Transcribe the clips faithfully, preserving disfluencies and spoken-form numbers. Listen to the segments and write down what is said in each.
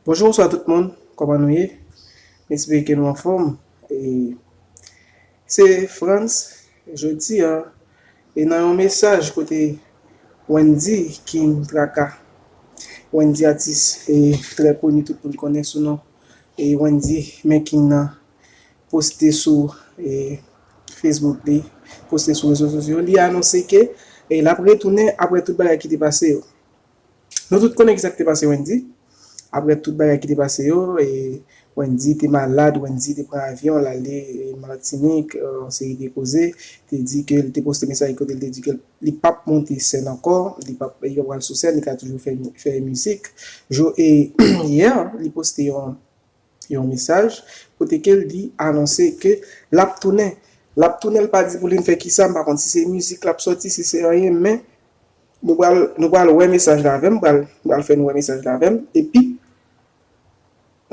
Bonjou, bonswa tout moun, kòman nou ye? M espere ke nou anfòm. E se Frantz, jodi a, e nan yon mesaj kote Wendy King Traka, Wendy atis e trè koni, tout moun konnen sou non e Wendy, men King nan poste sou e Facebook li, poste sou rezo sosyo, li anonse ke e l ap retounen apre tout bagay ki te pase yo. Nou tout konnen kisa ki te pase Wendy. Apre tout bagay ki te pase yo, e Wendy te malad, Wendy te pran avyon, l ale e Matinik, e, yon seri de koze, te di ke l te poste mesaj kote l te di ke li p ap monte sèn ankò, li p ap, li p ap pral sou sèn, li ka toujou fè, fè mizik. Jou, e yè, li poste yon yon mesaj kote ke l di anonse ke l ap tounen. L ap tounen, l pa di pou li fè kisa, m pa konn si se mizik l ap sòti, si se anyen, men nou pral, nou pral wè mesaj la avè m, m pral, m pral fè nou wè mesaj la avè m, epi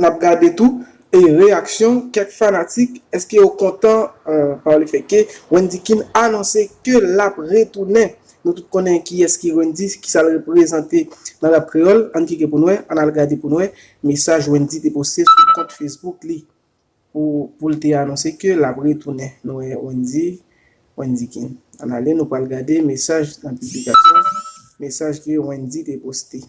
n ap gade tou e reyaksyon kèk fanatik, èske yo kontan, e, pa le fè ke Wendy King anonse ke l ap retounen. Nou tout konnen kiyès ki Wendy, kisa l reprezante nan rap kreyòl. Ann tcheke pou n wè, ann al gade pou n wè mesaj Wendy te poste sou kont Facebook li pou, pou l te anonse ke l ap retounen. Nou wè Wendy, Wendy King. Ann ale, nou pral gade mesaj nan piblikasyon, mesaj ke Wendy te poste.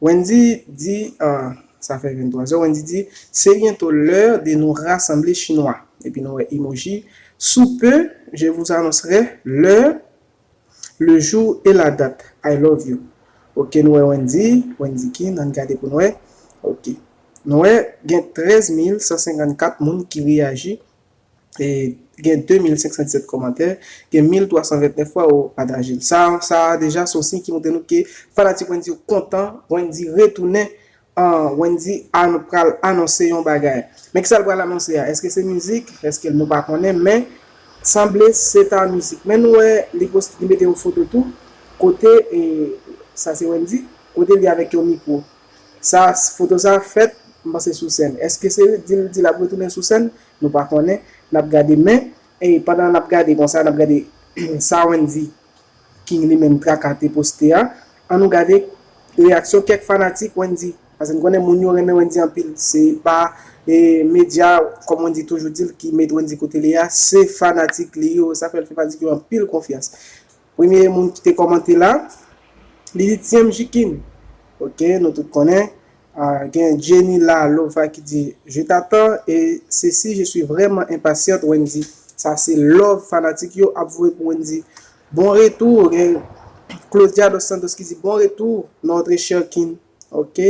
Wendy di, e, sa fè venntwa zè, Wendy di, c'est bientôt l'heure de nous rassembler Chinois. Epi nou wè emoji, sous peu, je vous annoncerai l'heure, le jour et la date. I love you. Ok, nou wè Wendy, Wendy King, ann gade pou n wè. Ok. Nou wè, gen trèz mil san senkannkat moun ki reyaji. E gen de mil senk san disèt kòmantè, gen mil twa san vennèf fwa ou pataje l. Sa, sa a deja se yon siy ki montre nou ke fanatik Wendy yo kontan, Wendy retounen, e, Wendy an-, pral anonse yon bagay. Men kisa l pral anonse a? Èske se mizik? Èske nou pa konnen? Men sanble se ta mizik. Men nou wè li poste, li mete yon foto tou kote, e, sa se Wendy, kote li avèk yon mikwo. Sa, foto sa fèt, m panse sou sèn. Èske se di l, di l ap retounen sou sèn? Nou pa konnen. N ap gade, men, e pandan n ap gade konsa, n ap gade sa Wendy King li menm Traka te poste a. Ann nou gade reyaksyon kèk fanatik Wendy. Paske n konnen moun yo renmen Wendy anpil. Se pa, e, medya, kòm Wendy toujou di l, ki met Wendy kote li a. Se fanatik li yo. Sa fè l fè fanatik yo anpil konfyans. Premye moun ki te kòmante la, li di T M J King. Ok, nou tout konnen. Ah, gen Jenny La Lova ki di, je t'attends et ceci, je suis vraiment impatiente, Wendy. Sa se love fanatik yo ap voye pou Wendy. Bon retour, gen Claudia Dos Santos ki di, bon retour, notre cher King. Ok.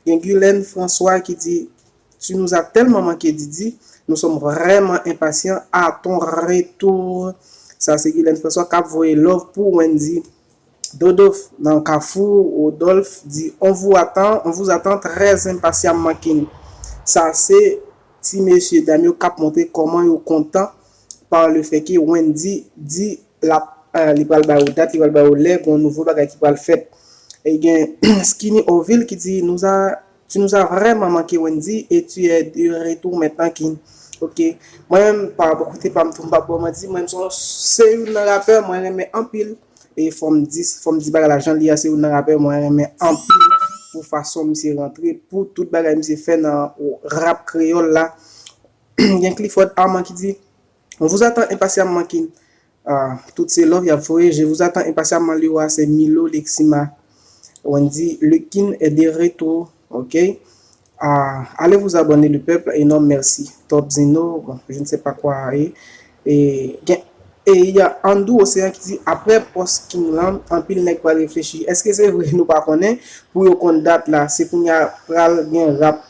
Gen Guylaine François ki di, tu nous as tellement manqué, Didi. Nous sommes vraiment impatients à ton retour. Sa se Guylaine François k ap voye love pou Wendy. Dodo nan Kafou, Rodolphe di, on vous attend, on vous attend très impatiemment, King. Sa se ti mesye dam yo k ap montre kòman yo kontan par le fait que Wendy di l ap, eh, li pral ba yo dat, li pral ba yo lè, gon nouvo bagay ki pral fèt. E gen Skinny Ovil ki di, nous a, tu nous as vraiment manqué, Wendy, et tu es de retour maintenant, King. Ok. Mwen menm, pa bò kote pa m tou, m p ap ba w manti, mwen menm se yon, se youn nan rapè mwen renmen anpil. E fò m di, fò m di bagay la jan l ye a, se youn nan rapè mwen renmen anpil pou fason misye rantre, pou tout bagay misye fè nan rap kreyòl la. Gen Clifford Armand ki di, on vous attend impatiemment, King. Ah, tout se love y ap voye. Je vous attends impatiemment, le roi, c'est Milo Lexima. Wendy, le King est de retour. Ok. Ah, allez vous abonner, le peuple. Énorme merci. Top Zeno, bon, je ne sais pas quoi. E, e, gen, e y a Andrew Océan ki di, apre pòs King lan, anpil nèg pral reflechi. Èske se vre? Nou pa konnen. Pou yo konn dat la, se kounye a pral gen rap.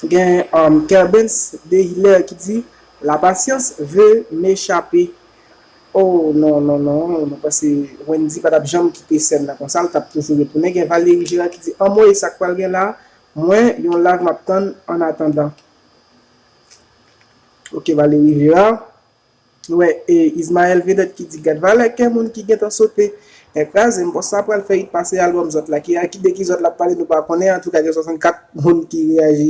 Gen, um, Kerbens de Hilaire ki di, la patience veut m'échapper. Oh, non, non, non, mwen panse Wendy pa t ap janm kite sèn nan konsa, l t ap toujou retounen. Gen Valérie Gérard ki di, anmwey, sa k pral gen la, mwen, yon live m ap tann an atandan. Ok, Valérie Gérard. Wè, e Ismaël Vedette ki di, gad valè kè moun ki gentan sote. Nèg kraze, m panse sa pral fè hit pase album zòt la. Ki, a ki, de ki zòt l ap pale, nou pa konnen. Antouka, gen swasannkat moun ki reyaji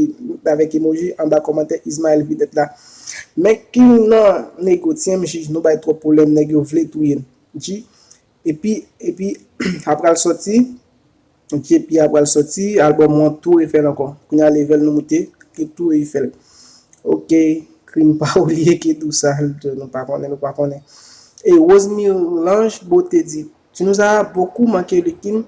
avèk emoji anba kòmantè Ismaël Vedette la. Men King nan nego, T M J, nou bay twòp pwoblèm, nèg yo vle touye n. G. Epi, epi, apral sòti, J P a pral sòti, albòm ou an tou refè l ankò. Kounye a level nou moute, ke tou refè l. Ok, krim pa olye ke dou sa, nou pa konnen, nou pa konnen. E Rose Milange Beauté di, tu nous as beaucoup manqué, Lukin.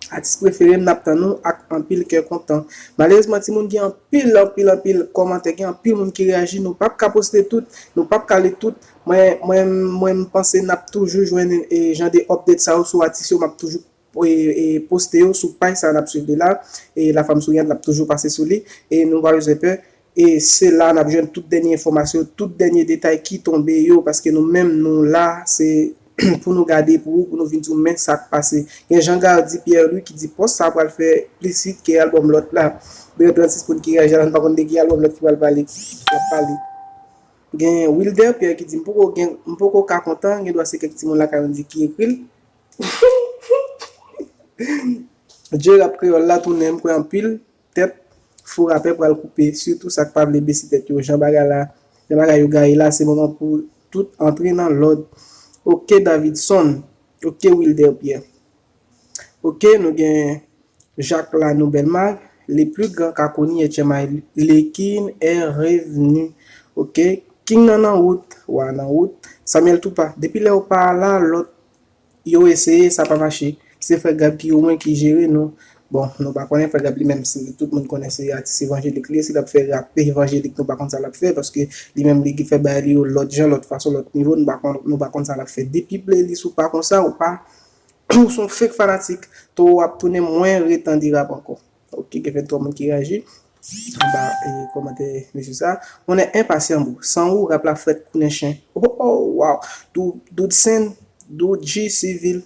Atis prefere m, n ap tann ou ak anpil kè kontan. Malerezman, timoun, gen anpil, anpil, anpil kòmantè, gen anpil moun ki reyaji. Nou p ap ka poste tout, nou p ap ka li tout. Mwen, mwen, mwen, m panse n ap toujou jwenn e, jan de update sa yo sou atis yo, m ap toujou e, e, poste yo sou paj sa n ap swiv li la. E La Femme Souriante, l ap toujou pase sou li. E nou pa bezwen pè. E se la n ap jwenn tout dènye enfòmasyon, tout dènye detay ki tonbe yo, paske nou menm, nou la, se pou nou gade pou ou, pou nou vin di w, men sa k pase. Gen Jean Gardy Pierre Louis ki di pòs sa pral fè plis hit ke albòm lòt la. Gen trannsis moun ki reyaji la, nou pa konn de ki albòm lòt ki pral pale, y ap pale. Gen Wilder Pierre ki di, m poko gen, m poko ka kontan, gen dwa se kèk timoun lakay mwen di ki ekri l. Dye rap kreyòl la tounen, m kwè anpil tèt fo rapè pral koupe, sitou sa k pa vle bese tèt yo. Jan bagay la, jan bagay yo gaye la, se moman pou tout antre nan lòd. Ok Davidson, ok Wilder Pierre. Ok, nou gen Jacques Lanou Belmag, le plus grand kakoni etchèmay Lekin est revenu. Ok, King nan nan wout, wa nan wout. Samuel Toupa, depi lè w pa la, lòt yo eseye, sa pa mache. Se frè Gab ki omwen ki jere nou. Bon, nou pa konnen frè Gab li menm, si tout moun konnen se atis evanjelik li ye, si l ap fè rap evanjelik, nou pa konn sa l ap fè, paske li menm li fè bagay li yo lòt jan, lòt fason, lòt nivo, nou pa konn, nou pa konn sa l ap fè. Depi playlist ou pa konsa, ou pa, ou se yon fake fanatik, towo ap tounen, mwen ret ann di rap ankò. Ok, gen vennntwa moun ki reyaji anba e, kòmantè mesye sa. On est impatient, bro. San ou, rap la frèt kou nen chen. Oh, oh, wow. Dou-, Doudsen, Doudji Sivil,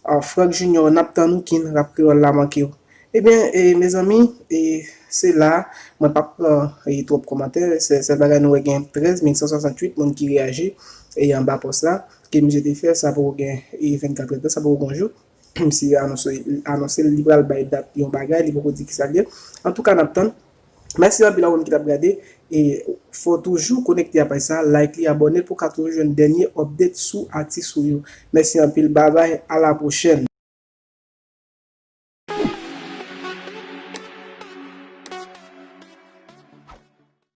ah, Frank Junior, n ap tann ou, King, rap kreyòl la manke w. Ebyen, e, mezanmi, e, se la, mwen p ap pran e, twòp kòmantè. Se, sèl bagay nou wè gen trèz mil san swasanntuit moun ki reyaji e, anba pòs la. Ke misye te fè, sa poko gen e, vennkatrè tan, sa poko gen yon jou. Si anonse, anonse li pral bay dat yon bagay, li poko di kisa l ye. Antouka, n ap tann. Mèsi anpil a ou menm ki t ap gade. E fò w toujou konekte a paj sa, like li, abòne l pou w ka toujou jwenn dènye update sou atis ou yo. Mèsi anpil, babay, a la pwochèn.